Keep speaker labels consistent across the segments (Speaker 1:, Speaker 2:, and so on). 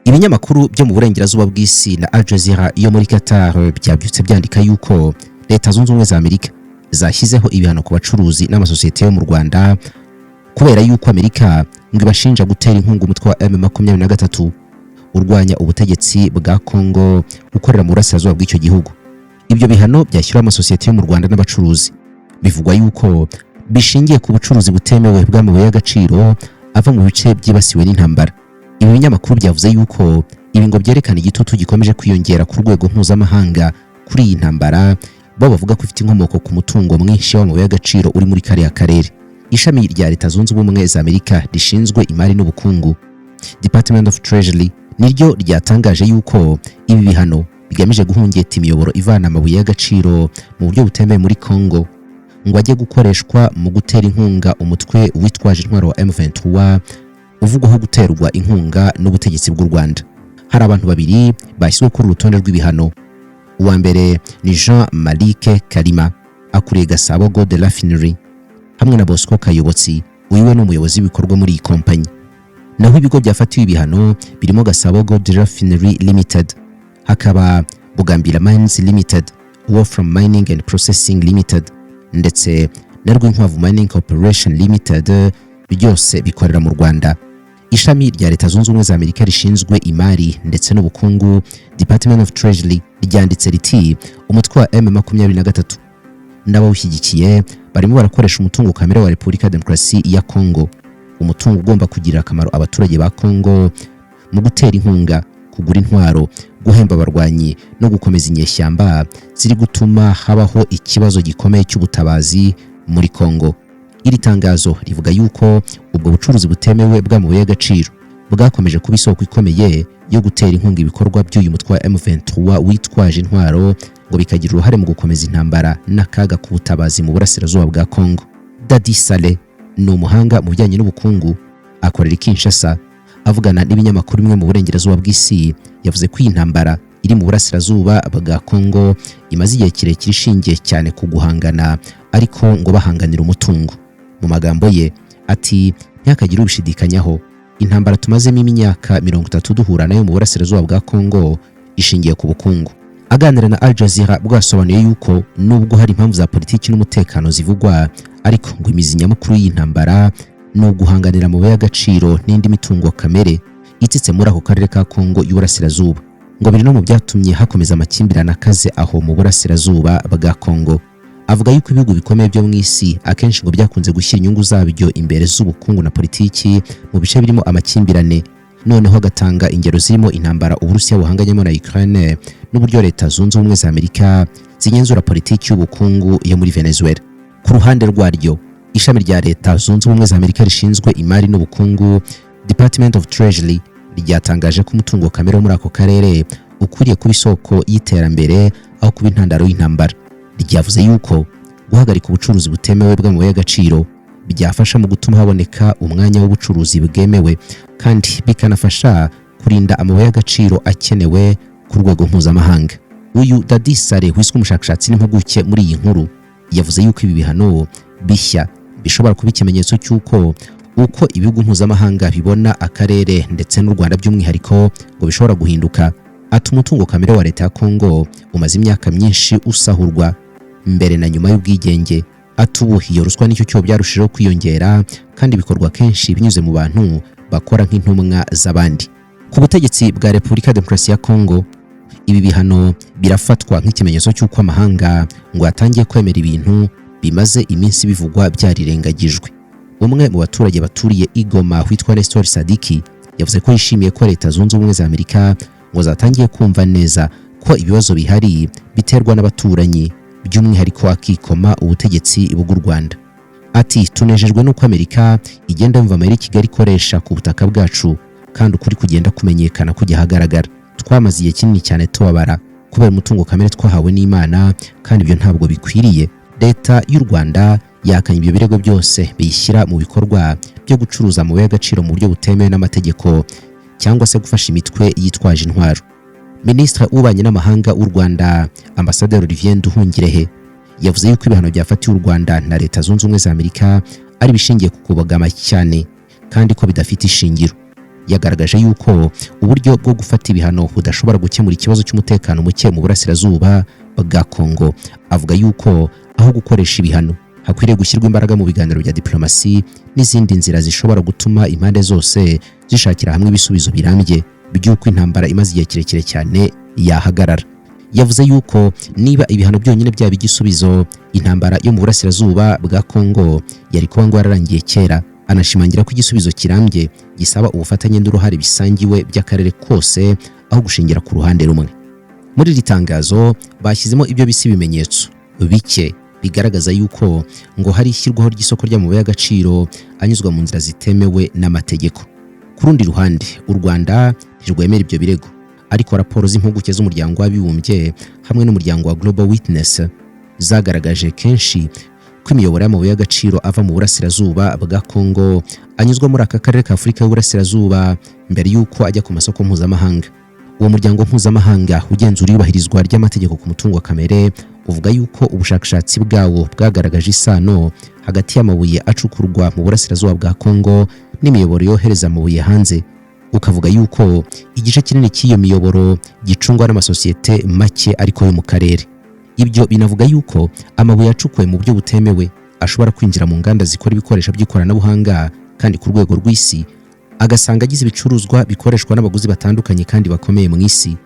Speaker 1: Ibinyamakuru byo mu burengerazuba bw'isi na Al Jazeera yo muri Qatar byabyutse byandika yuko Leta Zunze Ubumwe za Amerika zashyizeho ibihano ku bacuruzi n'amasosiyete yo mu Rwanda, kubera yuko Amerika ngo ibashinja gutera inkunga umutwe wa M23 urwanya ubutegetsi bwa Congo ukorera mu burasirazuba bw'icyo gihugu. Ibyo bihano byashyiriweho amasosiyete yo mu Rwanda n'abacuruzi bivugwa yuko bishingiye ku bucuruzi butemewe bw'amabuye y'agaciro ava mu bice byibasiwe n'intambara. Ibi binyamakuru byavuze yuko ibi ngo byerekana igitutu gikomeje kwiyongera ku rwego mpuzamahanga kuri iyi ntambara, bo bavuga ko ifite inkomoko ku mutungo mwinshi w'amabuye y'agaciro uri muri kariya karere. Ishami rya Leta Zunze Ubumwe za Amerika rishinzwe imari n'ubukungu, Department of Treasury, niryo ryatangaje yuko ibi bihano bigamije guhungeta imiyoboro ivana amabuye y'agaciro mu buryo butemewe muri Congo ngo ajye gukoreshwa mu gutera inkunga umutwe witwaje intwaro wa M23 uvugwaho guterwa inkunga n'ubutegetsi bw'u Rwanda. Hari abantu babiri bashyizwe kuri urutonde rw'ibihano. Uwa mbere ni Jean Malike Kalima, akuriye Gasabo Gold Refinery, hamwe na Bosco Kayobotsi, uyu we ni umuyobozi w'ibikorwa muri iyi kompanyi. Naho ibigo byafatiwe ibihano birimo Gasabo Gold Refinery Limited, hakaba Bugambira Mines Limited, Wolfram Mining and Processing Limited ndetse na Rwinkwavu Mining Corporation Limited, byose bikorera mu Rwanda. Ishami rya Leta Zunze Ubumwe za Amerika rishinzwe imari ndetse n'ubukungu, Department of Treasury, ryanditse riti: "Umutwe wa M23 n'abawushyigikiye barimo barakoresha umutungo kamere wa Repubulika ya Demokarasi ya Congo, umutungo ugomba kugirira akamaro abaturage ba Congo, mu gutera inkunga, kugura intwaro, guhemba abarwanyi no gukomeza inyeshyamba ziri gutuma habaho ikibazo gikomeye cy'ubutabazi muri Congo." Iri tangazo rivuga yuko ubwo bucuruzi butemewe bw'amabuye y'agaciro bwakomeje kuba isoko ikomeye yo gutera inkunga ibikorwa by'uyu mutwe wa M23 witwaje intwaro, ngo bikagira uruhare mu gukomeza intambara n'akaga k'ubutabazi mu burasirazuba bwa Congo. Dadi Sale ni umuhanga mu bijyanye n'ubukungu, akorera i Kinshasa. Avugana n'ibinyamakuru bimwe mu burengerazuba bw'isi, yavuze ko iyi ntambara iri mu burasirazuba bwa Congo imaze igihe kirekire ishingiye cyane ku guhangana, ariko ngo bahanganira umutungo. Mu magambo ye ati: "Ntihakagire ubishidikanyaho, intambara tumazemo imyaka 30 duhura nayo mu burasirazuba bwa Congo ishingiye ku bukungu." Aganira na Al Jazeera, bwasobanuye yuko nubwo hari impamvu za politiki n'umutekano zivugwa, ariko ngo imizi nyamukuru y'intambara ni uguhanganira amabuye y'agaciro n'indi mitungo kamere itsitse muri ako karere ka Congo y'Uburasirazuba. Ngo biri no mu byatumye hakomeza amakimbirane akaze aho mu burasirazuba bwa Congo. Avuga yuko ibihugu bikomeye byo mu isi akenshi ngo byakunze gushyira inyungu zabyo imbere z'ubukungu na politiki mu bice birimo amakimbirane, noneho agatanga ingero zirimo intambara Uburusiya buhanganyemo na Ukraine n'uburyo Leta Zunze Ubumwe za Amerika zigenzura politiki y'ubukungu yo muri Venezuela. Ku ruhande rwaryo, ishami rya Leta Zunze Ubumwe za Amerika rishinzwe imari n'ubukungu, Department of Treasury, ryatangaje ko umutungo kamere wo muri ako karere ukwiriye kuba isoko y'iterambere aho kuba intandaro y'intambara. Ryavuze yuko guhagarika ubucuruzi butemewe bw'amabuye y'agaciro byafasha mu gutuma haboneka umwanya w'ubucuruzi bwemewe, kandi bikanafasha kurinda amabuye y'agaciro akenewe ku rwego mpuzamahanga. Uyu Dadi Sale wiswe umushakashatsi n'impuguke muri iyi nkuru yavuze yuko ibi bihano bishya bishobora kuba ikimenyetso cy'uko uko ibihugu mpuzamahanga bibona akarere ndetse n'u Rwanda by'umwihariko ngo bishobora guhinduka. Ati: "Umutungo kamere wa leta ya Congo umaze imyaka myinshi usahurwa mbere na nyuma y'ubwigenge." Ati: "Ubu iyo ruswa nicyo cyo byarushijeho kwiyongera, kandi bikorwa kenshi binyuze mu bantu bakora nk'intumwa z'abandi." Ku butegetsi bwa Repubulika ya Demokarasi ya Congo, ibi bihano birafatwa nk'ikimenyetso cy'uko amahanga ngo yatangiye kwemera ibintu bimaze iminsi bivugwa byarirengagijwe. Umwe mu baturage baturiye i Goma witwa Nestor Sadiki yavuze ko yishimiye ko Leta Zunze Ubumwe za Amerika ngo zatangiye kumva neza ko ibibazo bihari biterwa n'abaturanyi, by'umwihariko akikoma ubutegetsi bw'u Rwanda. Ati: "Tunejejwe n'uko Amerika igenda yumva amayeri Kigali ikoresha ku butaka bwacu, kandi ukuri kugenda kumenyekana, kujya ahagaragara. Twamaze igihe kinini cyane tubabara kubera umutungo kamere twahawe n'Imana, kandi ibyo ntabwo bikwiriye." Leta y'u Rwanda yakanye ibyo birego byose biyishyira mu bikorwa byo gucuruza amabuye y'agaciro mu buryo butemewe n'amategeko cyangwa se gufasha imitwe yitwaje intwaro. Minisitiri w'Ububanyi n'Amahanga w'u Rwanda, Ambasaderi Olivier Nduhungirehe, yavuze yuko ibihano byafatiwe u Rwanda na Leta Zunze Ubumwe za Amerika ari ibishingiye ku kubogama cyane, kandi ko bidafite ishingiro. Yagaragaje yuko uburyo bwo gufata ibihano budashobora gukemura ikibazo cy'umutekano muke mu burasirazuba bwa Kongo. Avuga yuko aho gukoresha ibihano hakwiriye gushyirwa imbaraga mu biganiro bya diplomasi n'izindi nzira zishobora gutuma impande zose zishakira hamwe ibisubizo birambye by'uko intambara imaze igihe kirekire cyane yahagarara. Yavuze yuko niba ibihano byonyine byaba igisubizo, intambara yo mu burasirazuba bwa Kongo yari kuba ngo yararangiye kera. Anashimangira ko igisubizo kirambye gisaba ubufatanye n'uruhare bisangiwe by'akarere kose, aho gushingira ku ruhande rumwe. Muri iri tangazo bashyizemo ibyo bise ibimenyetso bike bigaragaza yuko ngo hari ishyirwaho ry'isoko ry'amabuye y'agaciro anyuzwa mu nzira zitemewe n'amategeko. Ku rundi ruhande, u Rwanda ntirwemera ibyo birego, ariko raporo z'impuguke z'Umuryango w'Abibumbye hamwe n'umuryango wa Global Witness zagaragaje kenshi ko imiyoboro y'amabuye y'agaciro ava mu burasirazuba bwa Kongo anyuzwa muri aka karere ka Afurika y'Uburasirazuba mbere y'uko ajya ku masoko mpuzamahanga. Uwo muryango mpuzamahanga ugenzura iyubahirizwa ry'amategeko ku mutungo kamere uvuga yuko ubushakashatsi bwawo bwagaragaje isano hagati y'amabuye acukurwa mu burasirazuba bwa Kongo n'imiyoboro yohereza amabuye hanze, ukavuga yuko igice kinini cy'iyo miyoboro gicungwa n'amasosiyete make ariko yo mu karere. Ibyo binavuga yuko amabuye acukuwe mu buryo butemewe ashobora kwinjira mu nganda zikora ibikoresho by'ikoranabuhanga kandi ku rwego rw'isi, agasanga agize ibicuruzwa bikoreshwa n'abaguzi batandukanye kandi bakomeye mu isi.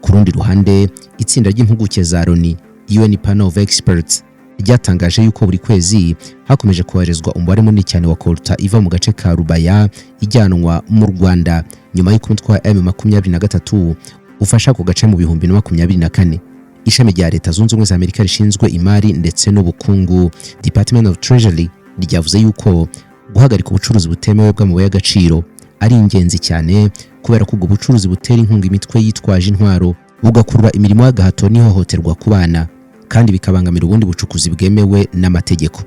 Speaker 1: Ku rundi ruhande, itsinda ry'impuguke za Loni, UN Panel of Experts, ryatangaje yuko buri kwezi hakomeje koherezwa umubare munini cyane wa coltan iva mu gace ka Rubaya ijyanwa mu Rwanda, nyuma y'uko umutwe wa M23 ufasha ako gace mu 2024. Ishami rya Leta Zunze Ubumwe za Amerika rishinzwe imari ndetse n'ubukungu, Department of Treasury, ryavuze yuko guhagarika ubucuruzi butemewe bw'amabuye y'agaciro ari ingenzi cyane, kubera ko ubwo bucuruzi butera inkunga imitwe yitwaje intwaro, bugakurura imirimo y'agahato n'ihohoterwa ku bana, kandi bikabangamira ubundi bucukuzi bwemewe n'amategeko.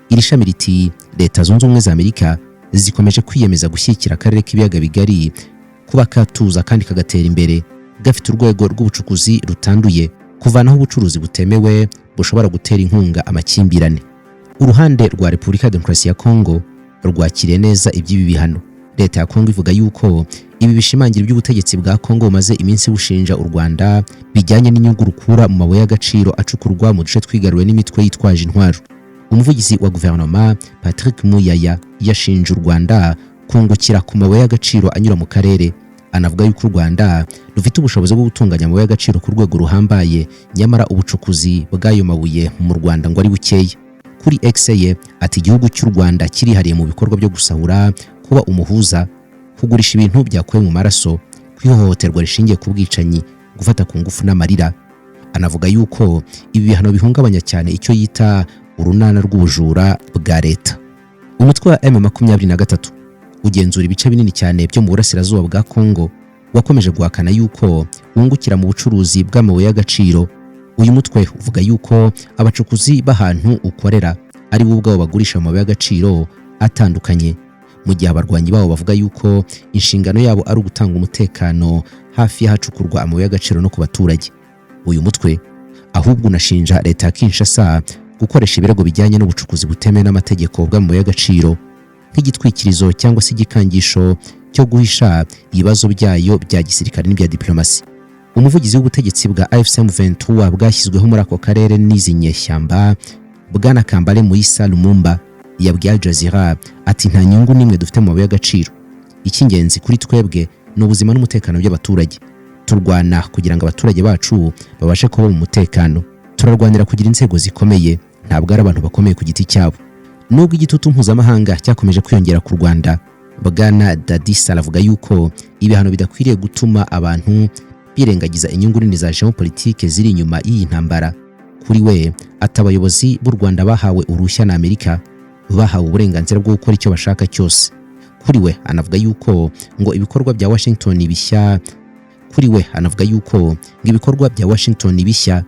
Speaker 1: Iri shami riti: "Leta Zunze Ubumwe za Amerika zikomeje kwiyemeza gushyigikira akarere k'Ibiyaga Bigari kuba katuza kandi kagatera imbere, gafite urwego rw'ubucukuzi rutanduye, kuvanaho ubucuruzi butemewe bushobora gutera inkunga amakimbirane." Uruhande rwa Repubulika ya Demokarasi ya Kongo rwakiriye neza iby'ibi bihano. Leta ya Kongo ivuga yuko ibi bishimangira iby'ubutegetsi bwa Kongo bumaze iminsi bushinja u Rwanda bijyanye n'inyungu rukura mu mabuye y'agaciro acukurwa mu duce twigaruriwe n'imitwe yitwaje intwaro. Umuvugizi wa guverinoma, Patrick Muyaya, yashinje u Rwanda kungukira ku mabuye y'agaciro anyura mu karere. Anavuga yuko u Rwanda rufite ubushobozi bwo gutunganya amabuye y'agaciro ku rwego ruhambaye, nyamara ubucukuzi bw'ayo mabuye mu Rwanda ngo ari bukeya. Kuri X ye ati: "Igihugu cy'u Rwanda kirihariye mu bikorwa byo gusahura, kuba umuhuza, kugurisha ibintu byakuwe mu maraso, kwihohoterwa rishingiye ku bwicanyi, gufata ku ngufu n'amarira." Anavuga yuko ibi bihano bihungabanya cyane icyo yita urunana rw'ubujura bwa leta. Umutwe wa M23 ugenzura ibice binini cyane byo mu burasirazuba bwa Kongo wakomeje guhakana yuko wungukira mu bucuruzi bw'amabuye y'agaciro. Uyu mutwe uvuga yuko abacukuzi b'ahantu ukorera ari bo ubwabo bagurisha amabuye y'agaciro atandukanye, mu gihe abarwanyi babo bavuga yuko inshingano yabo ari ugutanga umutekano hafi y'ahacukurwa amabuye y'agaciro no ku baturage. Uyu mutwe ahubwo unashinja leta ya Kinshasa gukoresha ibirego bijyanye n'ubucukuzi butemewe n'amategeko bw'amabuye y'agaciro nk'igitwikirizo cyangwa se igikangisho cyo guhisha ibibazo byayo bya gisirikare n'ibya diplomasi. Umuvugizi w'ubutegetsi bwa AFC M23 bwashyizweho muri ako karere n'izi nyeshyamba, Bwana Kambale Muisa Lumumba, yabwiye Al Jazeera ati: "Nta nyungu n'imwe dufite mu mabuye y'agaciro. Icy'ingenzi kuri twebwe ni ubuzima n'umutekano by'abaturage. Turwana kugira ngo abaturage bacu babashe kuba mu mutekano. Turarwanira kugira inzego zikomeye, ntabwo ari abantu bakomeye ku giti cyabo." Nubwo igitutu mpuzamahanga cyakomeje kwiyongera ku Rwanda, Bwana Dadis aravuga yuko ibihano bidakwiriye gutuma abantu birengagiza inyungu nini za géopolitique ziri inyuma y'iyi ntambara. Kuri we ati: "Abayobozi b'u Rwanda bahawe uruhushya na Amerika, bahawe uburenganzira bwo gukora icyo bashaka cyose." Kuri we anavuga yuko ngo ibikorwa bya Washington bishya Kuri we anavuga yuko ngo ibikorwa bya Washington bishya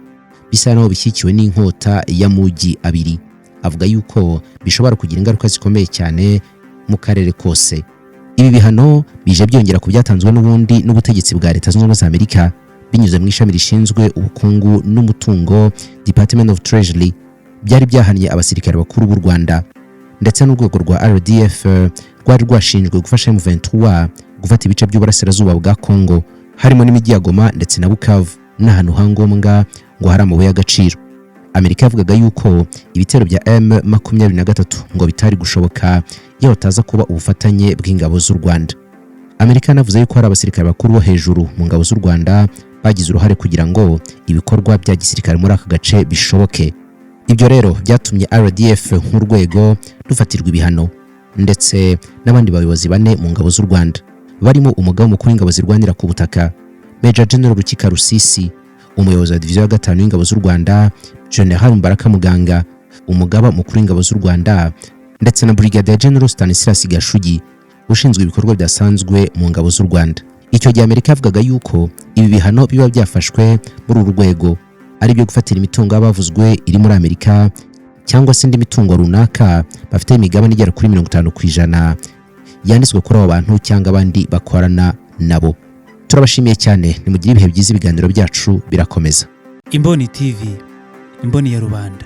Speaker 1: bisa naho bishyigikiwe n'inkota y'amugi abiri. Avuga yuko bishobora kugira ingaruka zikomeye cyane mu karere kose. Ibi bihano bije byongera ku byatanzwe n'ubundi n'ubutegetsi bwa Leta Zunze Ubumwe za Amerika binyuze mu ishami rishinzwe ubukungu n'umutungo, Department of Treasury, byari byahannye abasirikare bakuru b'u Rwanda ndetse n'urwego rwa RDF rwari rwashinjwe gufasha M23. Gufata ibice by'uburasirazuba bwa Congo, harimo n'imijyi ya Goma ndetse na Bukavu, n'ahantu hangombwa ngo hari amabuye y'agaciro. Amerika yavugaga yuko ibitero bya M23 ngo bitari gushoboka iyo bataza kuba ubufatanye bw'ingabo z'u Rwanda. Amerika yanavuze yuko hari abasirikare bakuru bo hejuru mu ngabo z'u Rwanda bagize uruhare kugira ngo ibikorwa bya gisirikare muri aka gace bishoboke. Ibyo rero byatumye RDF nk'urwego rufatirwa ibihano, ndetse n'abandi bayobozi bane mu ngabo z'u Rwanda, barimo umugaba mukuru w'ingabo zirwanira ku butaka, Major General Ruki Karusisi, umuyobozi wa diviziyo ya gatanu y'ingabo z'u Rwanda, General Mubaraka Muganga, umugaba mukuru w'ingabo z'u Rwanda, ndetse na Brigadier General Stanislas Gashugi, ushinzwe ibikorwa bidasanzwe mu ngabo z'u Rwanda. Icyo gihe Amerika yavugaga yuko ibi bihano biba byafashwe muri uru rwego ari byo gufatira imitungo y'abavuzwe iri muri Amerika, cyangwa se indi mitungo runaka bafite imigabane igera kuri 50% yanditswe kuri abo bantu cyangwa abandi bakorana nabo. Turabashimiye cyane, nimugire ibihe byiza, ibiganiro byacu birakomeza.
Speaker 2: Imboni TV, imboni ya rubanda.